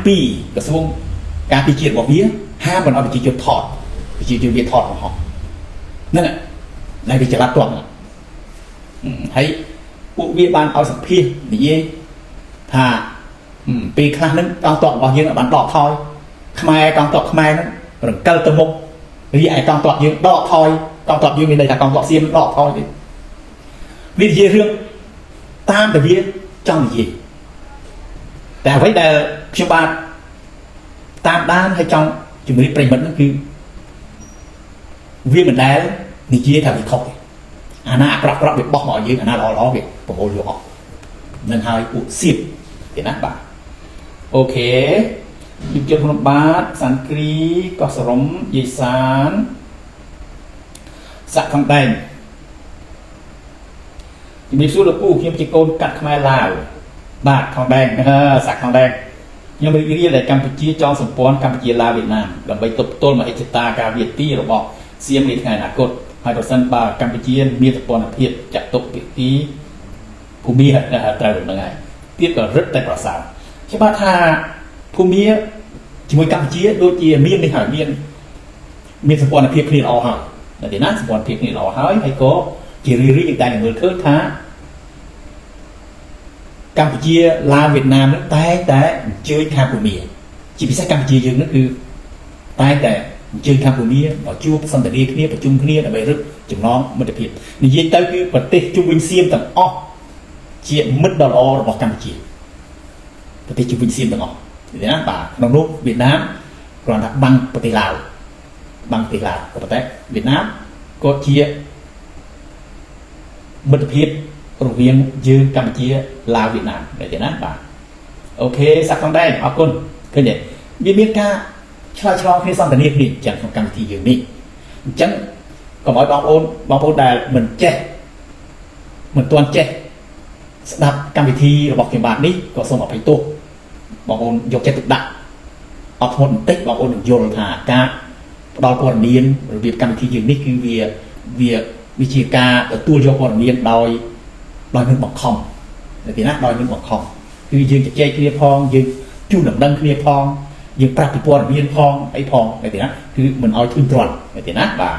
ពីក្រសួងការពារជាតិរបស់វាហាមមិនឲ្យប្រជាជនថតប្រជាជនវាថតបង្ហោះហ្នឹងហើយវាចល័តទាត់ហ្នឹងហើយពួកវាបានឲ្យសម្ភាសនិយាយថាពេលខ្លះហ្នឹងកងទ័ពរបស់យើងបានដកថយខ្មែរកងទ័ពខ្មែរហ្នឹងរង្កិលទៅមុខរីឯកងទ័ពយើងដកថយកងទ័ពយើងមានន័យថាកងទ័ពសៀមដកថយទេវានិយាយរឿងតាមតែវាចង់និយាយតែអ្វីដែលខ្ញុំបាទតាមដានហើយចង់ជំរាបប្រិយមិត្តហ្នឹងគឺវាមិនដែលនិយាយថាវាខុសទេអាណាអាក្រក់ក្រក់វាបោះមកឲ្យយើងអាណាល្អល្អវាប្រមូលយកអស់នឹងហើយពួកសៀបទេណាបាទ OK យុគជនភ្នំបាទសាន់គ្រីកោះសរំយេសានសាក់ខំដែងជំរាបសួរលោកពូខ្ញុំជាកូនកាត់ខ្មែរឡាវបាទខំដែងសាក់ខំដែងខ្ញុំរីករាយដែលកម្ពុជាចងសម្ព័ន្ធកម្ពុជាឡាវវៀតណាមដើម្បីទប់ទល់មហិច្ឆតាការវាទីរបស់សៀមនាថ្ងៃអនាគតហើយប្រសិនបើកម្ពុជាមានសម្ព័ន្ធភាពចាត់ទុកភាគីភូមិត្រូវហ្នឹងហើយទៀតក៏រឹតតែប្រសើរខ្ញុំបាទថាភូមិជាមួយកម្ពុជាដូចជាមាននេះហើយមានមានសម្ព័ន្ធភាពគ្នាល្អហើយតែណាសម្ព័ន្ធភាពគ្នាល្អហើយហើយក៏ជារឿយៗយើងតែមើលឃើញថាកម្ពុជាឡាវវៀតណាមនឹងតែងតែអញ្ជើញខាងភូមាជាពិសេសកម្ពុជាយើងនឹងគឺតែងតែអញ្ជើញខាងភូមាមកជួបសន្ទនាគ្នាប្រជុំគ្នាដើម្បីរឹតចំណងមិត្តភាពនិយាយទៅគឺប្រទេសជុំវិញសៀមទាំងអស់ជាមិត្តដ៏ល្អរបស់កម្ពុជាប្រទេសជុំវិញសៀមទាំងអស់ណាបាទក្នុងនោះវៀតណាមគ្រាន់តែបាំងប្រទេសឡាវបាំងប្រទេសឡាវក៏ប៉ុន្តែវៀតណាមក៏ជាមិត្តភាពរវាងយើងកម្ពុជាឡាវវៀតណាមមែនទេណាបាទ OK សាក់ផងដែរអរគុណឃើញទេវាមានការឆ្លើយឆ្លងគ្នាសន្ទនាគ្នាអញ្ចឹងក្នុងកម្មវិធីយើងនេះអញ្ចឹងកុំឲ្យបងប្អូនបងប្អូនដែលមិនចេះមិនទាន់ចេះស្ដាប់កម្មវិធីរបស់ខ្ញុំបាទនេះក៏សូមអភ័យទោសបងប្អូនយកចិត្តទុកដាក់អត់ធ្មត់បន្តិចបងប្អូននឹងយល់ថាការផ្ដល់ព័ត៌មានរបៀបកម្មវិធីយើងនេះគឺវាវាវាជាការទទួលយកព័ត៌មានដោយដោយមិនបង្ខំតែណាដោយមិនបង្ខំគឺយើងជជែកគ្នាផងយើងជូនដំណឹងគ្នាផងយើងប្រាប់ពីព័ត៌មានផងអីផងតែណាគឺមិនឲ្យធុញទ្រាន់តែណាបាទ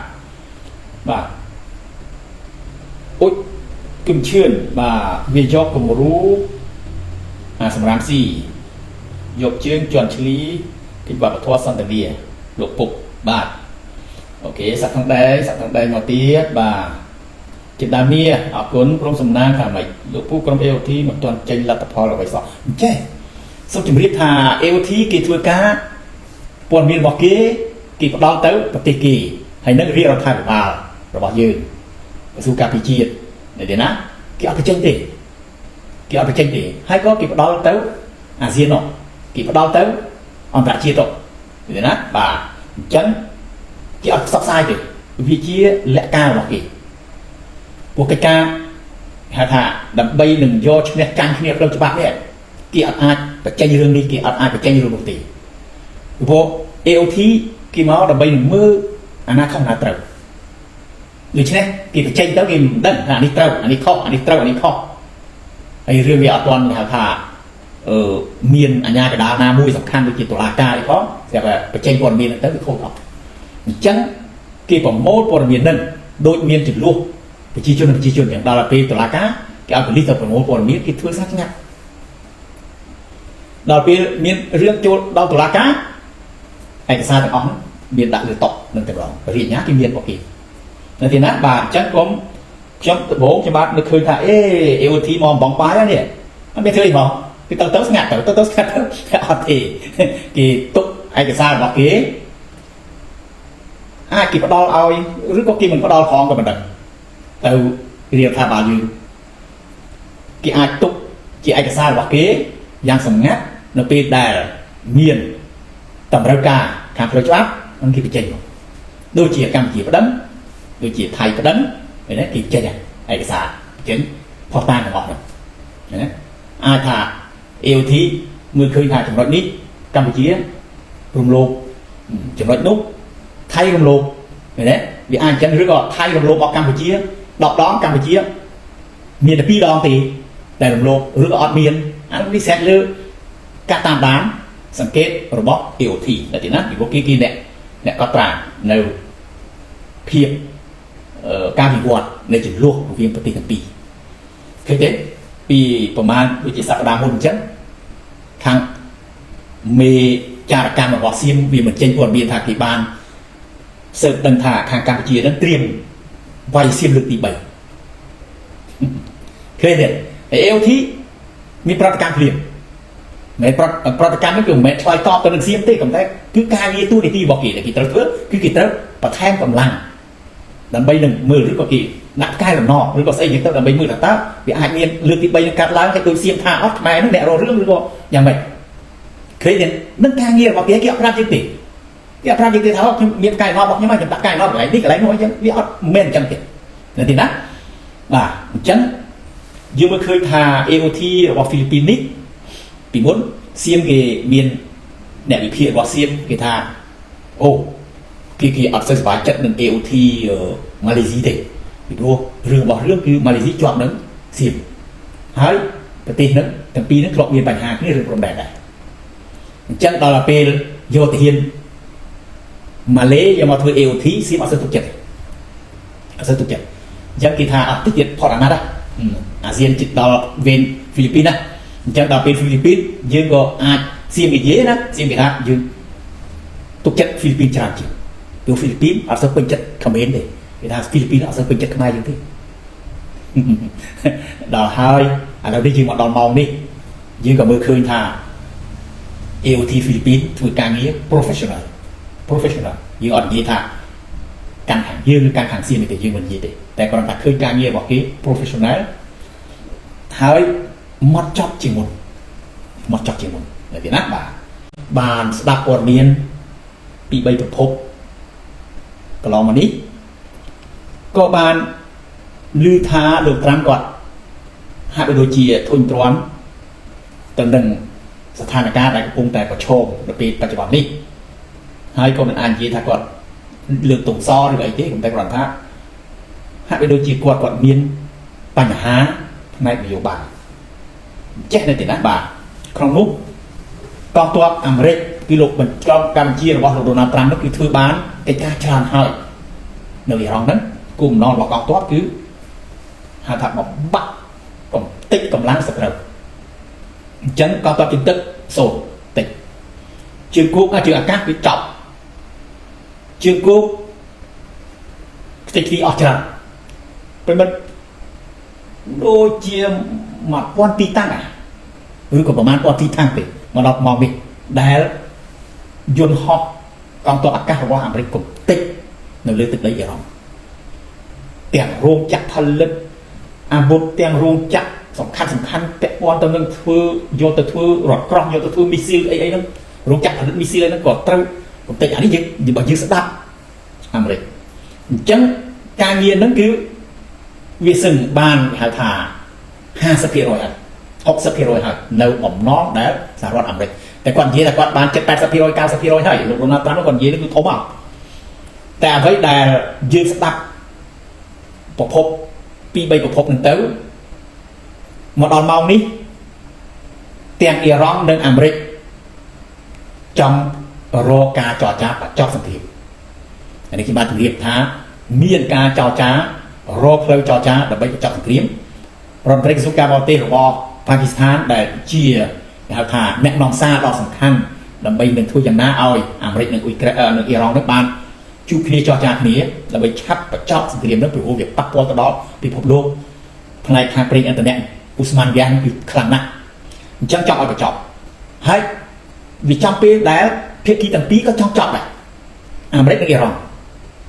បាទអ៊ុចគឹមឈឿនបាទវាយកគំរូអាសម្រាមស៊ីយកជើងជន់ឈ្លីកិច្ចវប្បធម៌សន្តានាលោកពុកបាទ OK សាក់ថងដែងសាក់ថងដែងមកទៀតបាទចិន្តាមាអរគុណព្រមសំណាងថាម៉េចលោកពូក្រុម AOT មិនទាន់ចេញលទ្ធផលអ្វីសោះអញ្ចេះសូមជម្រាបថា AOT គេធ្វើការព័ត៌មានរបស់គេគេផ្ដល់ទៅប្រទេសគេហើយនឹងរាជរដ្ឋាភិបាលរបស់យើងក្រសួងការពារជាតិនេះទេណាគេអត់បញ្ចេញទេគេអត់បញ្ចេញទេហើយក៏គេផ្ដល់ទៅអាស៊ាននោះគេផ្ដល់ទៅអន្តរជាតិនោះទេណាបាទអញ្ចឹងគេអត់ផ្សព្វផ្សាយទេវាជាលក្ខការរបស់គេពួកកិច្ចការហៅថាដើម្បីនឹងយកឈ្នះចាញ់គ្នាផ្លូវច្បាប់នេះគេអត់អាចបញ្ចេញរឿងនេះគេអត់អាចបញ្ចេញរឿងនោះទេព្រោះ AOT គេមកដើម្បីនឹងមើលអាណាខុសអាណាត្រូវដូច្នេះគេបញ្ចេញទៅគេមិនដឹងថាអានេះត្រូវអានេះខុសអានេះត្រូវអានេះខុសហើយរឿងវាអត់ទាន់ហៅថាអឺមានអាជ្ញាកណ្ដាលណាមួយសំខាន់ដូចជាតុលាការអីផងស្រាប់តែបញ្ចេញព័ត៌មានហ្នឹងទៅវាខុសអត់អញ្ចឹងគេប្រមូលព័ត៌មានហ្នឹងដូចមានចំនួនប្រជាជននិងប្រជាជនយ៉ាងដល់ពេលតុលាការគេឲ្យប៉ូលីសទៅប្រមូលព័ត៌មានគេធ្វើស្ងាត់ស្ងាត់ដល់ពេលមានរឿងចូលដល់តុលាការឯកសារទាំងអស់មានដាក់លើតុនឹងតែម្ដងរាជអាជ្ញាគេមានរបស់គេនៅទីណាបាទអញ្ចឹងកុំខ្ញុំដំបូងខ្ញុំបាទនឹកឃើញថាអេ AOT មកបងបាយនេះអត់មានធ្វើអីហ្មងគេទៅទៅស្ងាត់ទៅទៅទៅស្ងាត់ទៅអត់ទេគេទុកឯកសាររបស់គេអាចគេផ្ដល់ឲ្យឬក៏គេមិនផ្ដល់ផងក៏មិនដឹងទៅរាជរដ្ឋាភិបាលយើងគេអាចទុកជាឯកសាររបស់គេយ៉ាងសម្ងាត់នៅពេលដែលមានតម្រូវការខាងផ្លូវច្បាប់នឹងគេបញ្ចេញមកដូចជាកម្ពុជាប្តឹងដូចជាថៃប្តឹងឃើញទេគេចេញឯកសារចេញផុសតាងទាំងអស់ហ្នឹងណាអាចថា AOT មើលឃើញថាចំណុចនេះកម្ពុជារំលោភចំណុចនោះថៃរំលោភឃើញទេវាអាចអញ្ចឹងឬក៏ថៃរំលោភមកកម្ពុជា10ដងកម្ពុជាមានតែ2ដងទេតែរំលោភឬក៏អត់មានអានោះវាស្រេចលើការតាមដាន សង្កេតរបស់ AOT តែទីណាពីព្រោះគេអ្នកអ្នកកត់ត្រានៅភាពការវិវត្តនៃចំនួនរវាងប្រទេសទាំងពីរឃើញទេពីប្រមាណដូចជាសប្តាហ៍មុនអញ្ចឹងខាងមេចារកម្មរបស់សៀមវាមិនចេញព័ត៌មានថាគេបានស៊ើបដឹងថាខាងកម្ពុជានឹងត្រៀមវាយសៀមលើកទី3ឃើញទេ AOT មានប្រតិកម្មភ្លាមមិនប្រប្រតិកម្មនេះគឺមិនមែនឆ្លើយតបទៅនឹងសៀមទេក៏តែគឺការងារទូនីតិរបស់គេដែលគេត្រូវធ្វើគឺគេត្រូវបន្ថែមកម្លាំងដើម្បីនឹងមើលឬក៏គេដាក់ផ្កាយរណបឬក៏ស្អីយ៉ាងទៅដើម្បីមើលថាតើវាអាចមានលើកទី3នឹងកាត់ឡើងហើយដូចសៀមថាអត់ខ្មែរនឹងអ្នករករឿងឬក៏យ៉ាងម៉េចឃើញទេនឹងការងាររបស់គេគេអត់ប្រាប់យើងទេគេអត់ប្រាប់យើងទេថាខ្ញុំមានផ្កាយរណបរបស់ខ្ញុំហើយខ្ញុំដាក់ផ្កាយរណបកន្លែងនេះកន្លែងនោះអញ្ចឹងវាអត់មែនអញ្ចឹងទេនៅទីណាបាទអញ្ចឹងយើងមើលឃើញថា AOT របស់ហ្វីលីពីននេះពីមុនសៀមគេមានអ្នកវិភាគរបស់សៀមគេថាអូគេគេអត់សូវសប្បាយចិត្តនឹង AOT ម៉ាឡេស៊ីទេពីព្រោះរឿងរបស់រឿងគឺម៉ាឡេស៊ីជាប់នឹងសៀមហើយប្រទេសហ្នឹងទាំងពីរហ្នឹងធ្លាប់មានបញ្ហាគ្នារឿងព្រំដែនដែរអញ្ចឹងដល់ពេលយកទាហានម៉ាឡេយកមកធ្វើ AOT សៀមអត់សូវទុកចិត្តអត់សូវទុកចិត្តអញ្ចឹងគេថាអត់តិចទៀតផុតអាណត្តិអាស៊ានជិតដល់វេនហ្វីលីពីនណាអញ្ចឹងដល់ពេលហ្វីលីពីនយើងក៏អាចសៀមនិយាយណាសៀមគេថាយើងទុកចិត្តហ្វីលីពីនច្រើនជាងព្រោះហ្វីលីពីនអត់សូវពេញចិត្តខមេនទេគេថាហ្វីលីពីនអត់សូវពេញចិត្តខ្មែរយើងទេដល់ហើយឥឡូវនេះយើងមកដល់ម៉ោងនេះយើងក៏មើលឃើញថា AOT ហ្វីលីពីនធ្វើការងារ professional professional យើងអត់និយាយថាកាន់ខាងយើងឬកាន់ខាងសៀមទេយើងមិននិយាយទេតែគ្រាន់តែឃើញការងាររបស់គេ professional ហើយមកចប់ជាងមុនមកចប់ជាងមុនតែទៀតណាបាទបានស្ដាប់ព័ត៌មានពី3ប្រភពកន្លងមកនេះក៏បានឮថាលោកត្រាំគាត់ហាក់បីដូចជាធុញទ្រាន់ទៅនឹងស្ថានភាពដែលកំពុងតែប្រឈមនៅពេលបច្ចុប្បន្ននេះហើយក៏មិនអាចនិយាយថាគាត់លើកទងសឬអីទេតែគ្រាន់ថាហាក់បីដូចជាគាត់គាត់មានបញ្ហាផ្នែកនយោបាយចេះនៅទីណាបាទក្នុងនោះកងទ័ពអាមេរិកគឺលោកបញ្ចប់កម្ពុជារបស់លោកដូណាល់ត្រាំនោះគឺធ្វើបានកិច្ចការច្រើនហើយនៅអ៊ីរ៉ង់ហ្នឹងគោលបំណងរបស់កងទ័ពគឺហៅថាបំបាក់កំតិចកម្លាំងសត្រូវអញ្ចឹងកងទ័ពជើងទឹកសូន្យតិចជើងគោកជើងអាកាសគឺចប់ជើងគោកខ្ទេចខ្ទីអស់ច្រើនប្រិមិត្តដូចជា1000ទីតាំងឬក៏ប្រហែល1000ទីតាំងទេមកដល់ម៉ោងនេះដែលយន្តហោះកងទ័ពអាកាសរបស់អាមេរិកកំតិចនៅលើទឹកដីអ៊ីរ៉ង់ទាំងរោងចក្រផលិតអាវុធទាំងរោងចក្រសំខាន់សំខាន់ពាក់ព័ន្ធទៅនឹងធ្វើយកទៅធ្វើរថក្រោះយកទៅធ្វើមីស៊ីលអីអីហ្នឹងរោងចក្រផលិតមីស៊ីលអីហ្នឹងក៏ត្រូវកំតិចអានេះយើងបើយើងស្ដាប់អាមេរិកអញ្ចឹងការងារហ្នឹងគឺវាសឹងបានគេហៅថា50%ហើយ60%ហើយនៅបំណងដែលសហរដ្ឋអាមេរិកតែគាត់និយាយថាគាត់បាន70 80% 90%ហើយលោកដូណាល់ត្រាំគាត់និយាយនេះគឺធំហ៎តែអ្វីដែលយើងស្ដាប់ប្រភព2 3ប្រភពហ្នឹងទៅមកដល់ម៉ោងនេះទាំងអ៊ីរ៉ង់និងអាមេរិកចង់រកការចរចាបញ្ចប់សង្គ្រាមនេះខ្ញុំបានជម្រាបថាមានការចរចារកផ្លូវចរចាដើម្បីបញ្ចប់សង្គ្រាមរដ្ឋមន្ត្រីក្រសួងការបរទេសរបស់ប៉ាគីស្ថានដែលជាគេហៅថាអ្នកនាំសារដ៏សំខាន់ដើម្បីនឹងធ្វើយ៉ាងណាឲ្យអាមេរិកនិងអ៊ុយក្រែននិងអ៊ីរ៉ង់នឹងបានជួបគ្នាចរចាគ្នាដើម្បីឆាប់បញ្ចប់សង្គ្រាមនឹងព្រោះវាប៉ះពាល់ទៅដល់ពិភពលោកផ្នែកខាងប្រេងឥន្ធនៈឧស្ម័នហ្គាសគឺខ្លាំងណាស់អញ្ចឹងចង់ឲ្យបញ្ចប់ហើយវាចំពេលដែលភាគីទាំងពីរក៏ចង់ចប់ដែរអាមេរិកនិងអ៊ីរ៉ង់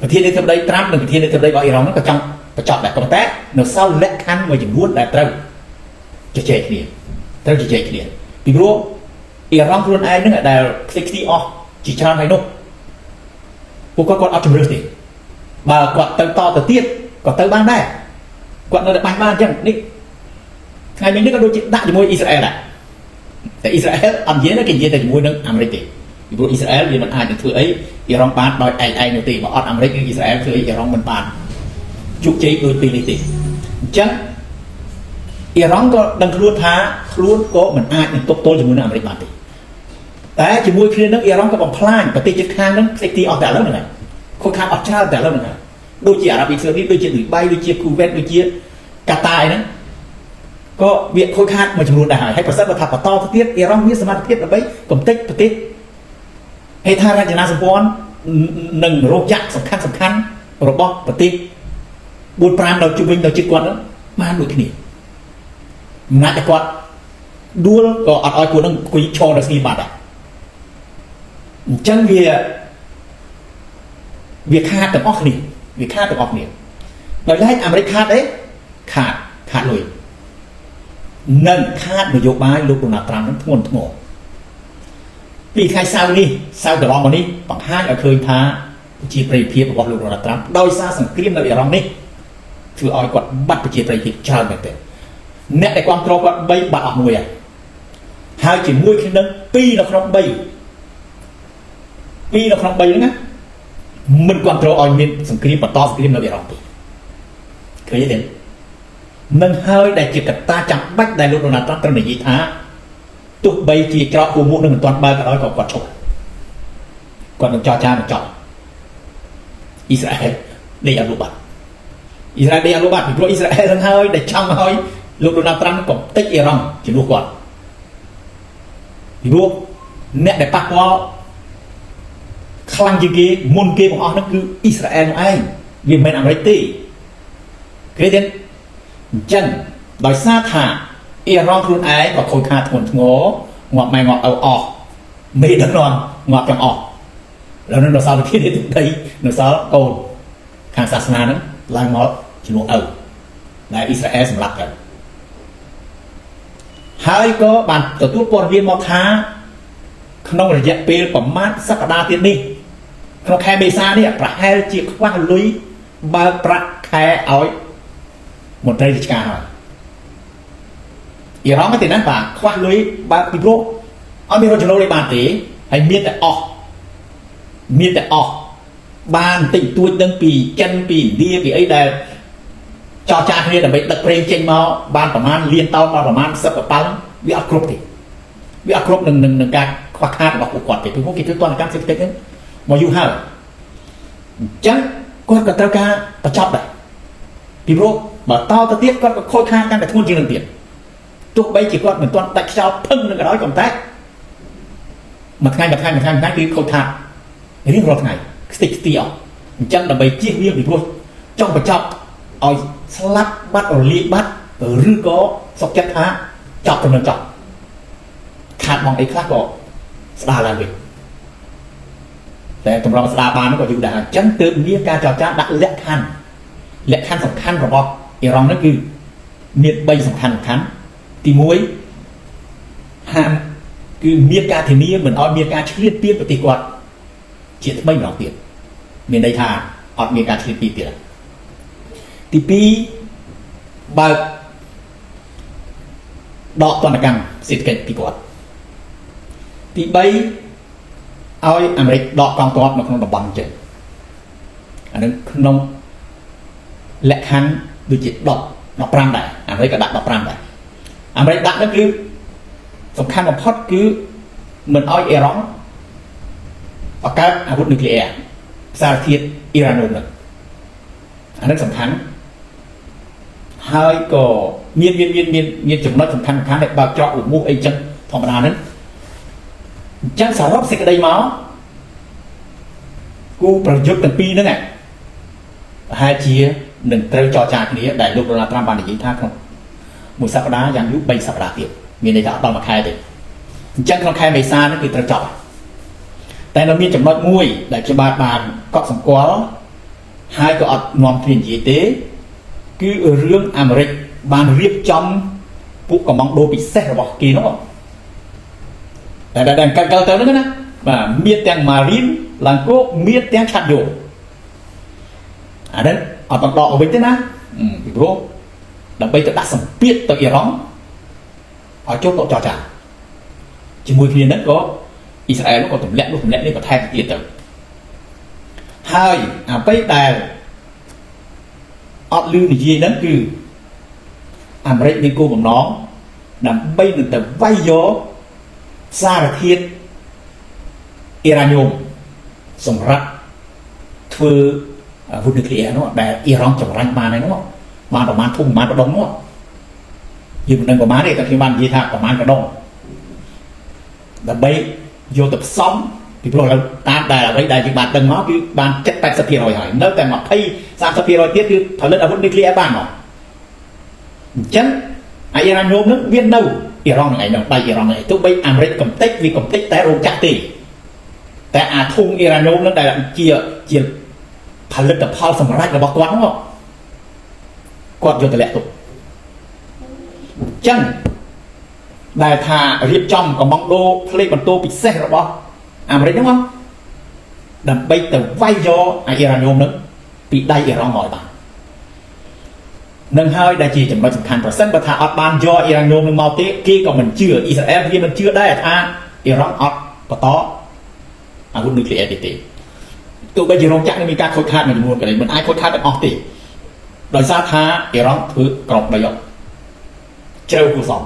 ប្រធានាធិបតីត្រាំនិងប្រធានាធិបតីរបស់អ៊ីរ៉ង់ក៏ចង់បញ្ចប់ដែរក៏ប៉ុន្តែនៅសល់លក្ខខណ្ឌមួយចំនួនដែលត្រូវជជែកគ្នាត្រូវជជែកគ្នាពីព្រោះអ៊ីរ៉ង់ខ្លួនឯងហ្នឹងដែលខ្ទេចខ្ទីអស់ជាច្រើនហើយនោះពួកគាត់គាត់អត់ជំរឿសទេបើគាត់ទៅតទៅទៀតក៏ទៅបានដែរគាត់នៅតែបាញ់បានអញ្ចឹងនេះថ្ងៃនេះក៏ដូចជាដាក់ជាមួយអ៊ីស្រាអែលដែរតែអ៊ីស្រាអែលអត់និយាយទេគេនិយាយតែជាមួយនឹងអាមេរិកទេពីព្រោះអ៊ីស្រាអែលវាមិនអាចនឹងធ្វើអីអ៊ីរ៉ង់បានដោយឯងឯងនោះទេបើអត់អាមេរិកឬអ៊ីស្រាអែលធ្វើអីអ៊ីរ៉ង់មិនបានជោគជ័យដូចពេលនេះទេអញ្ចឹងអ៊ីរ៉ង់ក៏ដឹងខ្លួនថាខ្លួនក៏មិនអាចនឹងទប់ទល់ជាមួយនឹងអាមេរិកបានទេ តែជាមួយគ្នានឹងអ៊ីរ៉ង់ក៏បំផ្លាញប្រទេសជិតខាងហ្នឹងផ្សេងទីអស់តែឥឡូវហ្នឹងហើយខូចខាតអស់ច្រើនតែឥឡូវហ្នឹងហើយដូចជាអារ៉ាប៊ីសាអូឌីតដូចជាឌូបៃដូចជាគូវេតដូចជាកាតាអីហ្នឹងក៏វាខូចខាតមួយចំនួនដែរហើយហើយប្រសិនបើថាបន្តទៅទៀតអ៊ីរ៉ង់មានសមត្ថភាពដើម្បីកំទេចប្រទេសហេដ្ឋារចនាសម្ព័ន្ធនិងរោគចក្រសំខាន់សំខាន់របស់ប្រទេស4 5នៅជុំវិញនៅជិតគាត់ហ្នឹងបានដូចគ្នាមិនណាច់តែគាត់ដួលក៏អត់ឲ្យពួកហ្នឹងអង្គុយឈរនៅស្ងៀមបាត់ដែរអញ្ចឹងវាខាតទាំងអស់គ្នាវាខាតទាំងអស់គ្នាដោយឡែកអាមេរិកខាតអីខាតខាតលុយនិងខាតនយោបាយលោកដូណាល់ត្រាំនឹងធ្ងន់ធ្ងរពីថ្ងៃសៅរ៍នេះសៅរ៍កន្លងមកនេះបង្ហាញឲ្យឃើញថាប្រជាប្រិយភាពរបស់លោកដូណាល់ត្រាំដោយសារសង្គ្រាមនៅអ៊ីរ៉ង់នេះធ្វើឲ្យគាត់បាត់ប្រជាប្រិយភាពច្រើនមែនទែនអ្នកដែលគ្រប់គ្រងគាត់3បាត់អស់មួយហើយហើយជាមួយគ្នានឹង2នៅក្នុង3 2នៅក្នុង3ហ្នឹងណាមិនគ្រប់គ្រងឲ្យមានសង្គ្រាមបន្តសង្គ្រាមនៅអ៊ីរ៉ង់ទេឃើញទេនឹងហើយដែលជាកត្តាចាំបាច់ដែលលោកដូណាល់ត្រាំត្រូវនិយាយថាទោះបីជាច្រកហួមុខនឹងមិនទាន់បើកក៏ដោយក៏គាត់ឈប់គាត់នឹងចរចាបញ្ចប់អ៊ីស្រាអែលដេកអត់លុបបាត់អ៊ីស្រាអែលដេកអត់លុបបាត់ពីព្រោះអ៊ីស្រាអែលនឹងហើយដែលចង់ឲ្យលោកដូណាល់ត្រាំកំទេចអ៊ីរ៉ង់ជំនួសគាត់ពីព្រោះអ្នកដែលប៉ះពាល់ខ្លាំងជាងគេមុនគេបង្អស់ហ្នឹងគឺអ៊ីស្រាអែលនោះឯងវាមិនមែនអាមេរិកទេគេទេអញ្ចឹងដោយសារថាអ៊ីរ៉ង់ខ្លួនឯងក៏ខូចខាតធ្ងន់ធ្ងរងាប់ម៉ែងាប់ឪអស់មេដឹកនាំងាប់ទាំងអស់แล้วនឹងនៅសល់វិធានដីនៅសល់កូនខាងសាសនាហ្នឹងឡើងមកជំនួសឪដែលអ៊ីស្រាអែលសម្លាប់ទៅហើយក៏បានទទួលព័ត៌មានមកថាក្នុងរយៈពេលប្រមាណសប្តាហ៍ទៀតនេះក្នុងខែមេសានេះប្រហែលជាខ្វះលុយបើកប្រាក់ខែឲ្យមន្ត្រីរាជការហើយអ៊ីរ៉ង់ទេណាបាទខ្វះលុយបើកពីព្រោះអត់មានរកចំណូលលេបានទេហើយមានតែអស់មានតែអស់បានតិចតួចនឹងពីចិនពីឥណ្ឌាពីអីដែលចរចាគ្នាដើម្បីដឹកប្រេងចេញមកបានប្រមាណលានតោនបានប្រមាណ10កប៉ាល់វាអត់គ្រប់ទេវាអត់គ្រប់នឹងនឹងការខ្វះខាតរបស់ពួកគាត់ទេពីព្រោះគេធ្វើទណ្ឌកម្មសេដ្ឋកិច្ចហ្នឹងមកយូរហើយអញ្ចឹងគាត់ក៏ត្រូវការបញ្ចប់ដែរពីព្រោះបើតទៅទៀតគាត់ក៏ខូចខាតកាន់តែធ្ងន់ជាងនឹងទៀតទោះបីជាគាត់មិនទាន់ដាច់ខ្យល់ភឹងនឹងក៏ដោយក៏តែមួយថ្ងៃមួយថ្ងៃមួយថ្ងៃមួយថ្ងៃគឺខូចខាតរៀងរាល់ថ្ងៃខ្ទេចខ្ទីអស់អញ្ចឹងដើម្បីជៀសវាងពីព្រោះចង់បញ្ចប់ឲ្យស្លាប់បាត់រលាយបាត់ឬក៏សុកចិត្តថាចប់ទៅនឹងចប់ខាតបងអីខ្លះក៏ស្ដារឡើងវិញតែតម្រង់ស្ដារបានក៏យូរដែរអញ្ចឹងទើបមានការចរចាដាក់លក្ខខណ្ឌលក្ខខណ្ឌសំខាន់របស់អ៊ីរ៉ង់នោះគឺមាន3សំខាន់សំខាន់ទី1ហាមគឺមានការធានាមិនឲ្យមានការឈ្លានពានប្រទេសគាត់ជាថ្មីម្ដងទៀតមានន័យថាអត់មានការឈ្លានពានទៀតទី2បើកដកទណ្ឌកម្មសេដ្ឋកិច្ចពីគាត់ទី3ឲ្យអាមេរិកដកកងទ័ពនៅក្នុងតំបន់ចេញអានឹងក្នុងលក្ខខណ្ឌដូចជា10 15ដែរអាមេរិកក៏ដាក់15ដែរអាមេរិកដាក់នោះគឺសំខាន់បំផុតគឺមិនឲ្យអ៊ីរ៉ង់បង្កើតអាវុធនុយក្លេអ៊ែរសារធាតុអ៊ីរ៉ាណូមនោះអានឹងសំខាន់ហើយក៏មានមានមានមានមានចំណុចសំខាន់សំខាន់ដែលបើកច្រកឧមោះអីចឹងធម្មតាហ្នឹងអញ្ចឹងសរុបសេចក្តីមកគូប្រយុទ្ធទាំងពីរហ្នឹងប្រហែលជានឹងត្រូវចរចាគ្នាដែលលោកដូណាល់ត្រាំបាននិយាយថាក្នុងមួយសប្តាហ៍យ៉ាងយូរ3សប្តាហ៍ទៀតមានន័យថាអត់ដល់មួយខែទេអញ្ចឹងក្នុងខែមេសាហ្នឹងគឺត្រូវចប់តែនៅមានចំណុចមួយដែលខ្ញុំបាទបានកត់សម្គាល់ហើយក៏អត់នាំគ្នានិយាយទេគឺរឿងអាមេរិកបានរៀបចំពួកកំងដូពិសេសរបស់គេនោះតែតែកើតកើតទៅហ្នឹងណាបាទមានទាំងម៉ារីនឡើងគោកមានទាំងឆាត់យោអាហ្នឹងអត់បន្តដកវិញទេណាពីព្រោះដើម្បីទៅដាក់សម្ពាធទៅអ៊ីរ៉ង់ឲ្យចូលតុចរចាជាមួយគ្នាហ្នឹងក៏អ៊ីស្រាអែលក៏ទម្លាក់នោះទម្លាក់នេះបន្ថែមទៀតទៅហើយអ្វីដែលអត់លឺនិយាយហ្នឹងគឺអាមេរិកមានគោលបំណងដើម្បីនឹងទៅវាយយកសារធាតុ អ៊ីរ៉ាញ៉ូមសម្រាប់ធ្វើអាវុធនុយក្លេអ៊ែរនោះដែលអ៊ីរ៉ង់ចម្រាញ់បានហើយនោះបានប្រមាណធំប្រមាណបដុងនោះយើងមិនដឹងប្រមាណទេតែខ្ញុំបាននិយាយថាប្រមាណបដុងដើម្បីយកទៅផ្សំពីព្រោះឥឡូវតាមដែលអ្វីដែលយើងបានដឹងមកគឺបាន70 80%ហើយនៅតែ20 30%ទៀតគឺផលិតអាវុធនុយក្លេអ៊ែរបានមកអញ្ចឹងអាអ៊ីរ៉ាញ៉ូមនឹងវានៅអ៊ីរ៉ង់នឹងឯងនឹងដៃអ៊ីរ៉ង់នឹងឯងទោះបីអាមេរិកកំតិចវាកំតិចតែរោងចក្រទេតែអាធុងអ៊ីរ៉ាញ៉ូមនឹងដែលជាផលិតផលសម្រាប់របស់គាត់នោះគាត់យកទៅលាក់ទុកអញ្ចឹងដែលថារៀបចំកំងដូផ្លេកបន្ទោពិសេសរបស់អាមេរិកហ្នឹងដើម្បីទៅវាយយកអាអ៊ីរ៉ាញ៉ូមនឹងពីដៃអ៊ីរ៉ង់មកឲ្យបាននឹងហើយដែលជាចំណុចសំខាន់ប្រសិនបើថាអត់បានយកអ៊ីរ៉ាញ៉ូមនឹងមកទេគេក៏មិនជឿអ៊ីស្រាអែលវាមិនជឿដែរថាអ៊ីរ៉ង់អត់បន្តអាវុធនុយក្លេអ៊ែរទេទោះបីជារោងចក្រនឹងមានការខូចខាតមួយចំនួនក៏ដោយមិនអាចខូចខាតទាំងអស់ទេដោយសារថាអ៊ីរ៉ង់ធ្វើក្រមដីអត់ជ្រៅគួរសម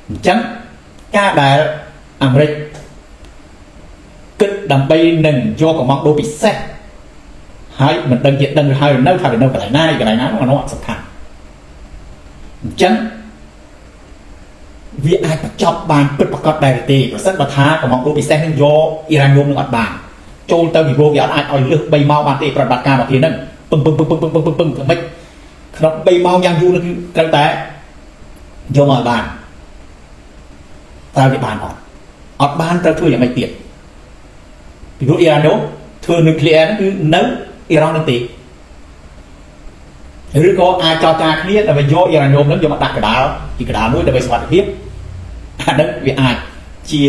អញ្ចឹងការដែលអាមេរិកគិតដើម្បីនឹងយកកំងដូពិសេសហើយមិនដឹងជាដឹងហើយនៅថាវានៅកន្លែងណាកន្លែងណានោះសំខាន់អញ្ចឹងវាអាចបញ្ចប់បានពិតប្រាកដដែរទេប្រសិនបើថាកំងដូពិសេសនឹងយកអ៊ីរ៉ាញ៉ូមនឹងអត់បានចូលទៅពីព្រោះវាអត់អាចឲ្យលើស3ម៉ោងបានទេប្រតិបត្តិការមកគ្នាហ្នឹងពឹងពឹងពឹងពឹងពឹងពឹងពឹងធ្វើម៉េចក្នុង3ម៉ោងយ៉ាងយូរនោះគឺត្រូវតែយកមកឲ្យបានតើវាបានអត់អត់បានត្រូវធ្វើយ៉ាងម៉េចទៀតពីព្រោះអ៊ីរ៉ាននោះធ្វើនុយក្លេអ៊ែរគឺនៅអ៊ីរ៉ង់នឹងទេឬក៏អាចចរចាគ្នាដើម្បីយកអ៊ីរ៉ាញ៉ូមនឹងយកមកដាក់កដាលពីកដាលមួយដើម្បីសុវត្ថិភាពអានឹងវាអាចជា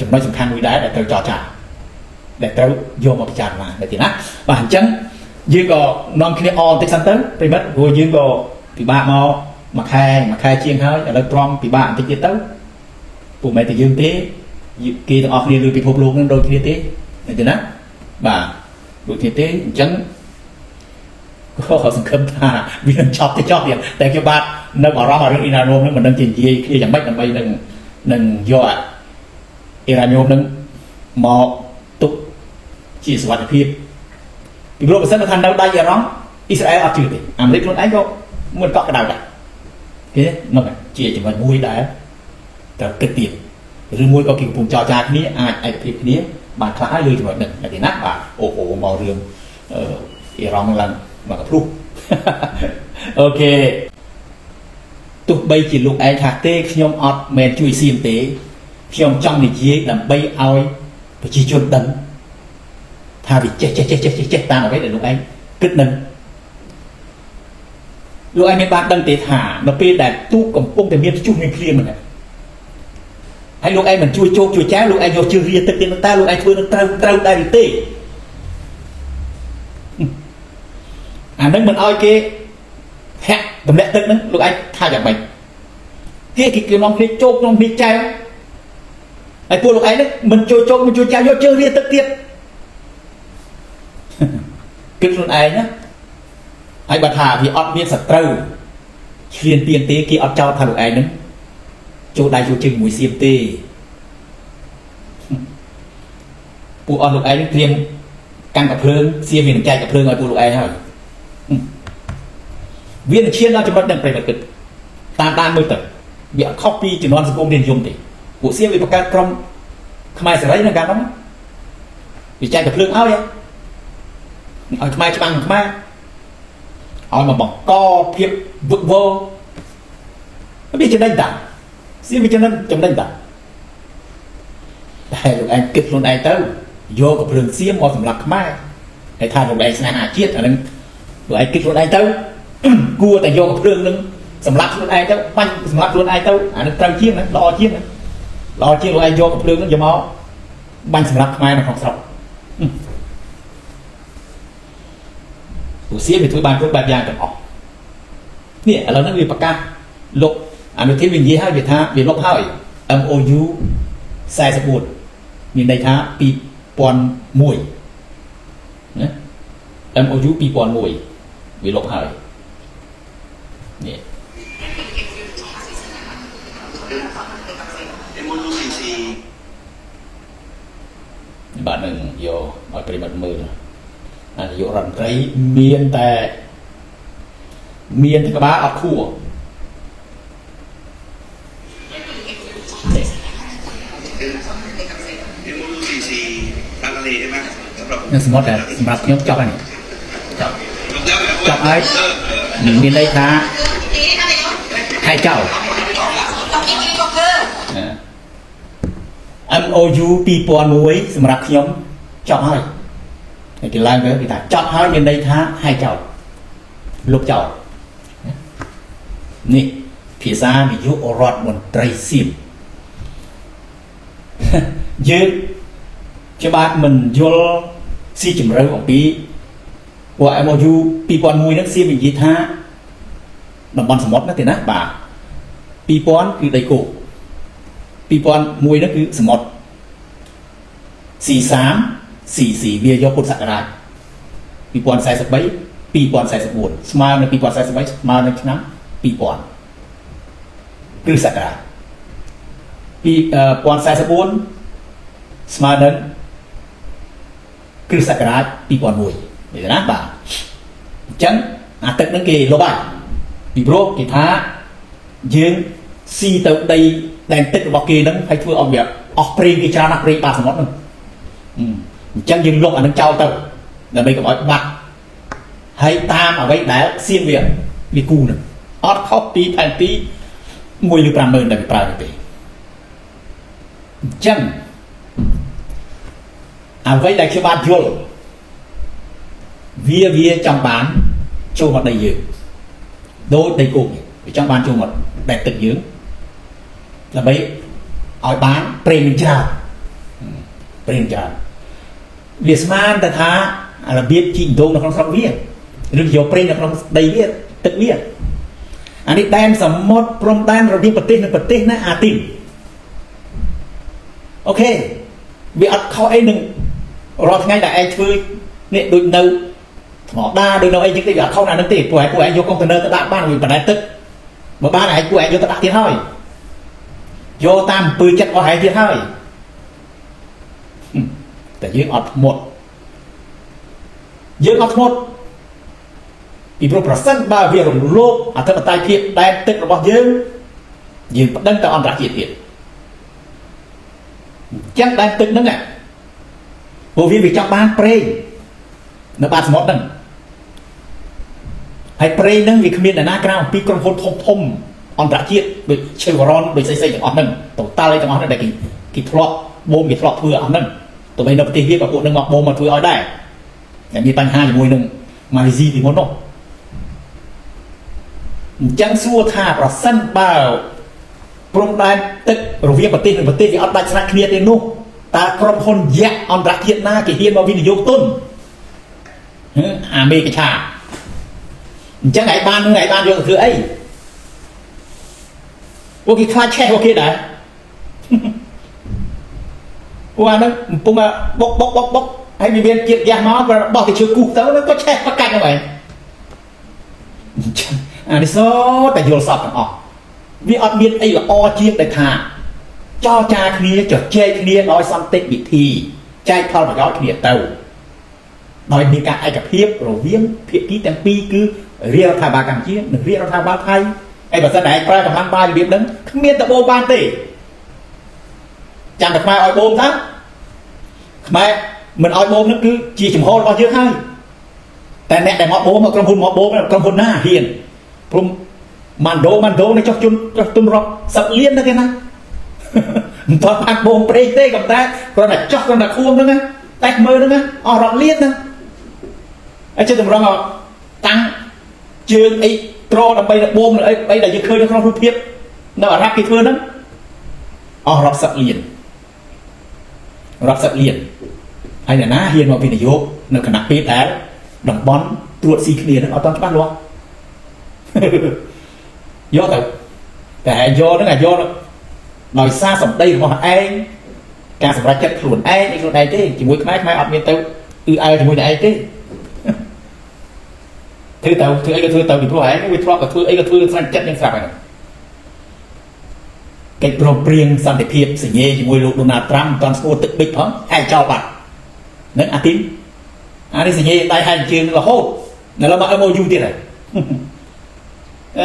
ចំណុចសំខាន់មួយដែរដែលត្រូវចរចាដែលត្រូវយកមកពិចារណាដែរទេណាបាទអញ្ចឹងយើងក៏នាំគ្នាអបន្តិចសិនទៅប្រិមិត្តព្រោះយើងក៏ពិបាកមកមួយខែមួយខែជាងហើយឥឡូវទ្រាំពិបាកបន្តិចទៀតទៅពុំមែនតែយើងទេគេទាំងអស់គ្នាលើពិភពលោកនឹងដូចគ្នាទេឃើញទេណាបាទដូចគ្នាទេអញ្ចឹងក៏សង្ឃឹមថាវានឹងចប់ទៅចប់ទៀតតែខ្ញុំបាទនៅអារម្មណ៍រឿងអ៊ីរ៉ាញ៉ូមនឹងមិនដឹងជានិយាយគ្នាយ៉ាងម៉េចដើម្បីនឹងយកអ៊ីរ៉ាញ៉ូមនឹងមកទុកជាសុវត្ថិភាពពីព្រោះបើសិនថានៅដៃអ៊ីរ៉ង់អ៊ីស្រាអែលអត់ជឿទេអាមេរិកខ្លួនឯងក៏មិនកក់ក្ដៅដែរគេនោះជាចំណុចមួយដែលត្រូវគិតទៀតឬមួយក៏គេកំពុងចរចាគ្នាអាចឯកភាពគ្នាបានខ្លះហើយលើចំណុចនេះទេណាបាទអូហូមករឿងអ៊ីរ៉ង់ឡើងមកកព្រុសអូខេទោះបីជាលោកឯងថាទេខ្ញុំអត់មែនជួយសៀមទេខ្ញុំចង់និយាយដើម្បីឲ្យប្រជាជនដឹងថាវាចេះចេះចេះចេះចេះតាមអ្វីដែលលោកឯងគិតនឹងលោកឯងមានបានដឹងទេថានៅពេលដែលទូកកំពុងតែមានព្យុះមានភ្លៀងហ្នឹងហើយលោកឯងមិនជួយជោគជួយចែវលោកឯងយកជើងរាទឹកទៀតតើលោកឯងធ្វើនឹងត្រូវត្រូវដែរឬទេអានឹងមិនឲ្យគេធាក់ទម្លាក់ទឹកហ្នឹងលោកឯងថាយ៉ាងម៉េចគេគេនាំគ្នាជោគនាំគ្នាចែវហើយពួកលោកឯងហ្នឹងមិនជួយជោគមិនជួយចែវយកជើងរាទឹកទៀតគិតខ្លួនឯងណាហើយបើថាវាអត់មានសត្រូវឈ្លានពានទេគេអត់ចោទថាលោកឯងហ្នឹងចូលដៃចូលជើងមួយសៀមទេពួកអស់លោកឯងត្រៀមកាន់កាភ្លើងសៀមវានឹងចែកកាភ្លើងឲ្យពួកលោកឯងហើយវានឹងឈានដល់ចំណុចហ្នឹងប្រិយមិត្តគិតតាមដានមើលទៅវាអត់ខុសពីជំនាន់សង្គមរាជនិយមទេពួកសៀមវាបង្កើតក្រុមខ្មែរសេរីនៅកាលនោះវាចែកកាភ្លើងឲ្យខ្មែរច្បាំងខ្មែរឲ្យមកបង្កភាពវឹកវរវាចំណេញតាសៀមវាចំណេញចំណេញតាតែលោកឯងគិតខ្លួនឯងទៅយកកាភ្លើងសៀមមកសម្រាប់ខ្មែរហើយថាលោកឯងស្នេហាជាតិអានឹងលោកឯងគិតខ្លួនឯងទៅគួរតែយកកាភ្លើងនឹងសម្រាប់ខ្លួនឯងទៅបាញ់សម្រាប់ខ្លួនឯងទៅអានឹងត្រូវជាងណាល្អជាងណាល្អជាងលោកឯងយកកាភ្លើងនឹងយកមកបាញ់សម្រាប់ខ្មែរនៅក្នុងស្រុកពួកសៀមវាធ្វើបានគ្រប់បែបយ៉ាងទាំងអស់នេះឥឡូវហ្នឹងវាប្រកាសលុបអនុធានវានិយាយហើយវាថាវាលុបហើយ MOU 44មានន័យថា2001ណា MOU 2001វាលុបហើយនេះ MOU 44 បាទនឹងយកឲ្យប្រិមត្តមើលអានាយករដ្ឋមន្ត្រីមានតែមានក្បាលអត់ខួរនេះ MOU 44ทางทะเลใช่ไหมสำหรับ នៅសមុទ្រតែសម្រាប់ខ្ញុំចប់ហើយនេះចប់ จบแล้ว ចប់ហើយមានន័យថាខែចោល MOU 2001សម្រាប់ខ្ញុំចប់ហើយហើយគេឡើងទៅគេថាចប់ហើយមានន័យថាហែកចោលលុបចោលនេះភាសានាយករដ្ឋមន្ត្រីសៀម យើងច្បាស់មិនយល់ស៊ីជម្រៅអំពីពួក MOU 2001ហ្នឹងសៀមនិយាយថាតំបន់សមុទ្រណាទេណាបាទ2000គឺដីគោក2001ហ្នឹងគឺសមុទ្រ43 44វាយកពុទ្ធសករាជ2043 2044ស្មើនឹង2043ស្មើនឹងឆ្នាំ2000គ្រិស្តសករាជ2044ស្មើនឹងគ្រិស្តសករាជ2001នេះណាបាទអញ្ចឹងអាទឹកហ្នឹងគេលុបហើយពីព្រោះគេថាយើងស៊ីទៅដីដែនទឹករបស់គេហ្នឹងហើយធ្វើឲ្យវាអស់ប្រេងគេច្រើនណាស់ប្រេងបាតសមុទ្រហ្នឹងអញ្ចឹងយើងលុបអាហ្នឹងចោលទៅដើម្បីកុំឲ្យបាត់ហើយតាមអ្វីដែលសៀងវាវាគូហ្នឹងអត់ខុសពីផែនទី1ឬ50000ដែលវាប្រើនេះទេអញ្ចឹងអ្វីដែលខ្ញុំបានយល់វាវាចង់បានចូលមកដីយើងដូចដីគោកនេះវាចង់បានចូលមកដែនទឹកយើងដើម្បីឲ្យបានប្រេងនឹងច្រើនប្រេងច្រើនវាស្មានតែថារបៀបជីកដងនៅក្នុងស្រុកវាឬយកប្រេងនៅក្នុងដីវាទឹកវាអានេះដែនសមុទ្រព្រំដែនរវាងប្រទេសនិងប្រទេសណាអាទីន OK វាអត់ខុសអីនឹងរាល់ថ្ងៃដែលឯងធ្វើនេះដូចនៅថ្មដាដូចនៅអីចឹងទេវាអត់ខុសណានឹងទេពួកឯងពួកឯងយកកុងតឺន័រទៅដាក់បានវាបណ្ដែតទឹកបើបានឯងពួកឯងយកទៅដាក់ទៀតហើយយកតាមអំពើចិត្តរបស់ឯងទៀតហើយតែយើងអត់ធ្មត់យើងអត់ធ្មត់ពីព្រោះប្រសិនបើវារំលោភអធិបតេយ្យភាពដែនទឹករបស់យើងយើងប្តឹងទៅអន្តរជាតិទៀតអញ្ចឹងដែនទឹកហ្នឹងពួកវាវាចង់បានប្រេងនៅបាតសមុទ្រហ្នឹងហើយប្រេងហ្នឹងវាគ្មានអ្នកណាក្រៅអំពីក្រុមហ៊ុនធំធំអន្តរជាតិដូច Chevron ដូចស្អីស្អីទាំងអស់ហ្នឹង Total អីទាំងអស់ហ្នឹងដែលគេគេធ្លាប់បូមគេធ្លាប់ធ្វើអស់ហ្នឹងទោះបីនៅប្រទេសវាក៏ពួកហ្នឹងមកបូមមកធ្វើឲ្យដែរតែមានបញ្ហាជាមួយនឹងម៉ាឡេស៊ីពីមុននោះអញ្ចឹងសួរថាប្រសិនបើព្រំដែនទឹករវាងប្រទេសនិងប្រទេសវាអត់ដាច់ស្រេចគ្នាទេនោះតើក្រុមហ៊ុនយក្សអន្តរជាតិណាគេហ៊ានមកវិនិយោគទុនអាមេរិកឆាអញ្ចឹងឯងបាននឹងឯងបានយកទៅធ្វើអីពួកគេខ្លាចឆេះពួកគេដែរពួកអាហ្នឹងកំពុងបុកបុកបុកបុកហើយវាមានជាតិហ្គាសមកបោះទៅឈើគូសទៅក៏ឆេះប្រកាច់ហ្នឹងឯងអានេះសូតែយល់សពទាំងអស់វាអត់មានអីល្អជាងដែលថាចរចាគ្នាជជែកគ្នាដោយសន្តិវិធីចែកផលប្រយោជន៍គ្នាទៅដោយមានការឯកភាពរវាងភាគីទាំងពីរគឺរាជរដ្ឋាភិបាលកម្ពុជានិងរាជរដ្ឋាភិបាលថៃហើយបើសិនតែឯងប្រើកម្លាំងបាយរបៀបហ្នឹងគ្មានតបោបានទេចាំតែខ្មែរឲ្យបូមថាខ្មែរមិនឲ្យបូមហ្នឹងគឺជាចំហរបស់យើងហើយតែអ្នកដែលមកបូមមកក្រុមហ៊ុនមកបូមក្រុមហ៊ុនណាហ៊ានព្រមម៉ាន់ដូម៉ាន់ដូនេះចុះជុនចុះទុនរាប់សិបលានណាគេណាមិនទាន់បានបូមព្រេងទេក៏តែគ្រាន់តែចុះគ្រាន់តែខួងហ្នឹងតែមើលហ្នឹងអស់រាប់លានណាហើយចិត្តតម្រង់តាំងជើងអីត្រដើម្បីបូមអីអីដែលយើងឃើញនៅក្នុងរូបភាពនៅអារ៉ាប់គេធ្វើហ្នឹងអស់រាប់សិបលានរាប់សិបលានហើយអ្នកណាហ៊ានមកវិនិយោគនៅគណៈពេលដែលតំបន់ត្រួតស៊ីគ្នាហ្នឹងអត់ទាន់ច្បាស់លាស់យកទៅតែឯងយកហ្នឹងអាយកដោយសារសម្ដីរបស់ឯងការសម្រេចចិត្តខ្លួនឯងឯខ្លួនឯងទេជាមួយខ្មែរខ្មែរអត់មានទៅអ៊ឺអើជាមួយតែឯងទេធ្វើទៅធ្វើអីក៏ធ្វើទៅពីព្រោះឯងវាធ្លាប់តែធ្វើអីក៏ធ្វើស្រេចចិត្តយ៉ាងស្រាប់ហើយកិច្ចព្រមព្រៀងសន្តិភាពសញ្ញេជាមួយលោកដូណាល់ត្រាំមិនតាន់ស្គាល់ទឹកប៊ិចផងឯងចោលបាត់ នឹងអាទីមអានេះសញ្ញាដៃហែកជើងរហូតនៅឡើយមក MOU ទៀតហើយអ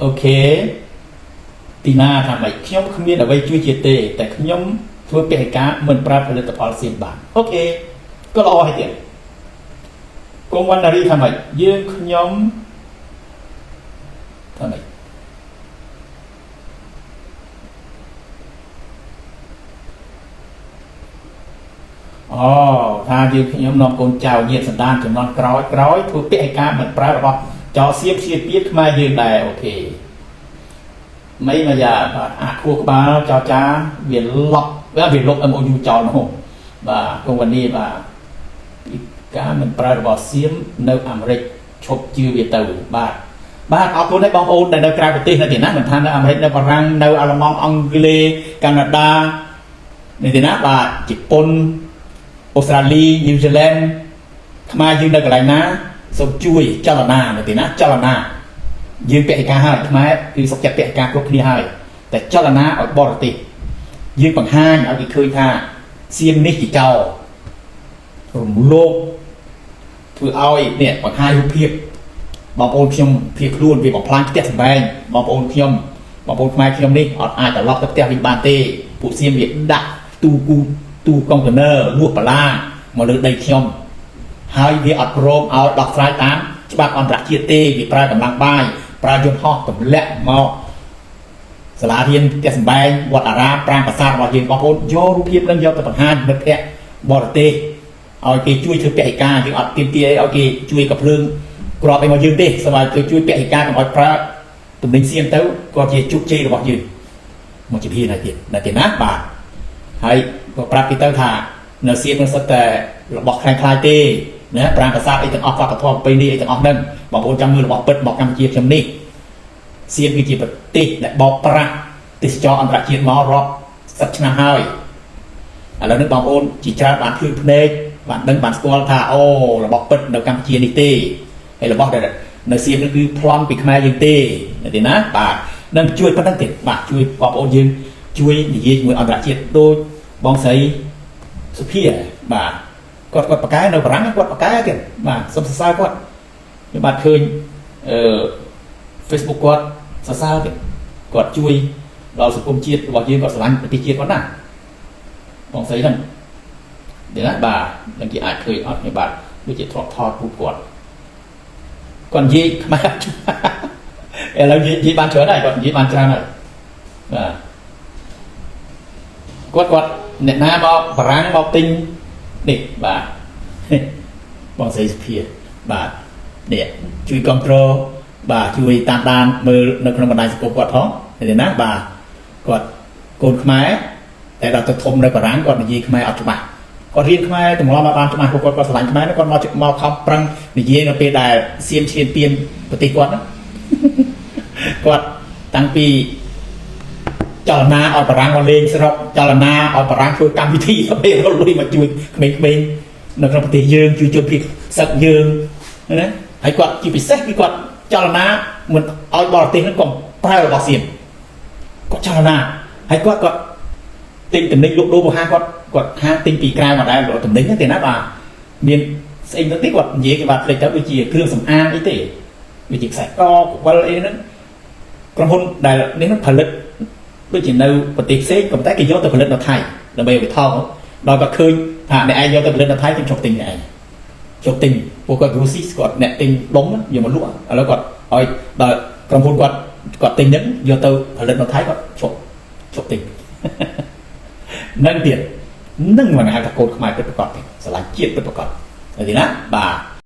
ឺ OK ទីណាថាម៉េចខ្ញុំគ្មានអ្វីជួយជាតិទេតែខ្ញុំធ្វើពហិការមិនប្រើផលិតផលសៀមបាន OK ក៏ល្អហើយទៀតកងវណ្ណារីថាម៉េចយើងខ្ញុំថាម៉េចអូថាយើងខ្ញុំនាំកូនចៅញាតិសន្តានចំនួនក្រោយក្រោយធ្វើពហិការមិនប្រើរបស់ចោលសៀមជាពៀតខ្មែរយើងដែរ OK មិនមកយ៉ាបាទអាខួរក្បាលចោចាវាលុកវាលុក MOU ចោលនោះបាទកងវណ្នីបាទពីការមិនប្រើរបស់សៀមនៅអាមេរិកឈប់ជឿវាទៅបាទបាទអរគុណឲ្យបងប្អូនដែលនៅក្រៅប្រទេសនៅទីណាមិនថានៅអាមេរិកនៅបារាំងនៅអាល្លឺម៉ង់អង់គ្លេសកាណាដានៅទីណាបាទជប៉ុនអូស្ត្រាលីញូហ្សេឡង់ខ្មែរយើងនៅកន្លែងណាសូមជួយចលនានៅទីណាចលនាយើងពហិការហើយខ្មែរគឺសុខចិត្តពហិការគ្រប់គ្នាហើយតែចលនាឲ្យបរទេសយើងបង្ហាញឲ្យគេឃើញថាសៀមនេះជាចោររំលោភធ្វើឲ្យនេះបង្ហាញរូបភាពបងប្អូនខ្ញុំភៀសខ្លួនវាបំផ្លាញផ្ទះសម្បែងបងប្អូនខ្ញុំបងប្អូនខ្មែរខ្ញុំនេះអត់អាចត្រឡប់ទៅផ្ទះវិញបានទេពួកសៀមវាដាក់ទូគូទូកុងតឺន័រលួសបលាមកលើដីខ្ញុំហើយវាអត់ព្រមឲ្យដោះស្រាយតាមច្បាប់អន្តរជាតិទេវាប្រើកម្លាំងបាយប្រើយន្តហោះទម្លាក់មកសាលារៀនផ្ទះសម្បែងវត្តអារាមប្រាង្គប្រាសាទរបស់យើងបងប្អូនយករូបភាពនឹងយកទៅបង្ហាញមិត្តភ័ក្តិបរទេសឲ្យគេជួយធ្វើពហិការយើងអត់ទាមទារអីឲ្យគេជួយកំភ្លើងក្របអីមកយើងទេសម្រាប់គេជួយពហិការកុំឲ្យប្រើទំនិញសៀមទៅក៏ជាជោគជ័យរបស់យើងមកជាភានហើយទៀតណាទេណាបាទហើយក៏ប្រាប់គេទៅថានៅសៀមនឹងសុទ្ធតែរបស់ខ្លាំងខ្លាយទេណាប្រាង្គប្រាសាទអីទាំងអស់វប្បធម៌ប្រពៃណីអីទាំងអស់ហ្នឹងបងប្អូនចង់មើលរបស់ពិតរបស់កម្ពុជាខ្ញុំនេះសៀមគឺជាប្រទេសដែលបោកប្រាស់ទេសចរអន្តរជាតិមករាប់សិបឆ្នាំហើយឥឡូវនេះបងប្អូនជាច្រើនបានឃើញភ្នែកបានដឹងបានស្គាល់ថាអូរបស់ពិតនៅកម្ពុជានេះទេហើយរបស់ដែលនៅសៀមនេះគឺប្លន់ពីខ្មែរយើងទេទេណាបាទនឹងជួយប៉ុណ្្នឹងទេបាទជួយបងប្អូនយើងជួយនិយាយជាមួយអន្តរជាតិដូចបងស្រីសុភាបាទគាត់គាត់ប្រកែនៅបារាំងគាត់ប្រកែទៀតបាទសូមសរសើរគាត់ខ្ញុំបាទឃើញអឺ Facebook គាត់សរសើរទៀតគាត់ជួយដល់សង្គមជាតិរបស់យើងគាត់ស្រឡាញ់ប្រទេសជាតិគាត់ណាបងស្រីហ្នឹងទេណាបាទនឹងគេអាចឃើញអត់ខ្ញុំបាទដូចជាធ្លាប់ថតរូបគាត់គាត់និយាយខ្មែរឥឡូវនិយាយបានច្រើនហើយគាត់និយាយបានច្រើនហើយបាទគាត់គាត់អ្នកណាមកបារាំងមកទិញនេះបាទបងស្រីសុភាបាទនេះជួយគ្រប់គ្រងបាទជួយតាមដានមើលនៅក្នុងបណ្ដាញសង្គមគាត់ផងឃើញទេណាបាទគាត់កូនខ្មែរតែដល់ទៅធំនៅបារាំងគាត់និយាយខ្មែរអត់ច្បាស់គាត់រៀនខ្មែរទម្លាប់មកបានច្បាស់គាត់គាត់ស្រឡាញ់ខ្មែរគាត់មកមកខំប្រឹងនិយាយនៅពេលដែលសៀមឈ្លានពានប្រទេសគាត់ណាគាត់តាំងពីចលនាឲ្យបារាំងមកលេងស្រុកចលនាឲ្យបារាំងធ្វើកម្មវិធីដើម្បីរកលុយមកជួយក្មេងៗនៅក្នុងប្រទេសយើងជួយជនភៀសសឹកយើងណាហើយគាត់ជាពិសេសគឺគាត់ចលនាមិនឲ្យបរទេសហ្នឹងកុំប្រើរបស់សៀមគាត់ចលនាហើយគាត់គាត់ទិញតំណែងលក់ដូរមកហាគាត់គាត់ហាទិញពីក្រៅមកដែរតំណែងហ្នឹងទេណាបាទមានស្អីទៅទេគាត់និយាយគេបាទភ្លេចទៅដូចជាគ្រឿងសម្អាងអីទេដូចជាខ្សែកកវិលអីហ្នឹងក្រុមហ៊ុនដែលនេះហ្នឹងផលិតដូចជានៅប្រទេសផ្សេងក៏តែគេយកទៅផលិតនៅថៃដើម្បីឲ្យវាថោកដល់គាត់ឃើញថាអ្នកឯងយកទៅផលិតនៅថៃគេជប់ទិញអ្នកឯងជប់ទិញពួកគាត់រុស្ស៊ីគាត់អ្នកទិញដុំយកមកលក់ឥឡូវគាត់ឲ្យដល់ក្រុមហ៊ុនគាត់គាត់ទិញហ្នឹងយកទៅផលិតនៅថៃគាត់ជប់ជប់ទិញនឹងទៀតនឹងមិនហៅថាកូនខ្មែរពិតប្រាកដទេស្រឡាញ់ជាតិពិតប្រាកដឃើញទេណាបាទ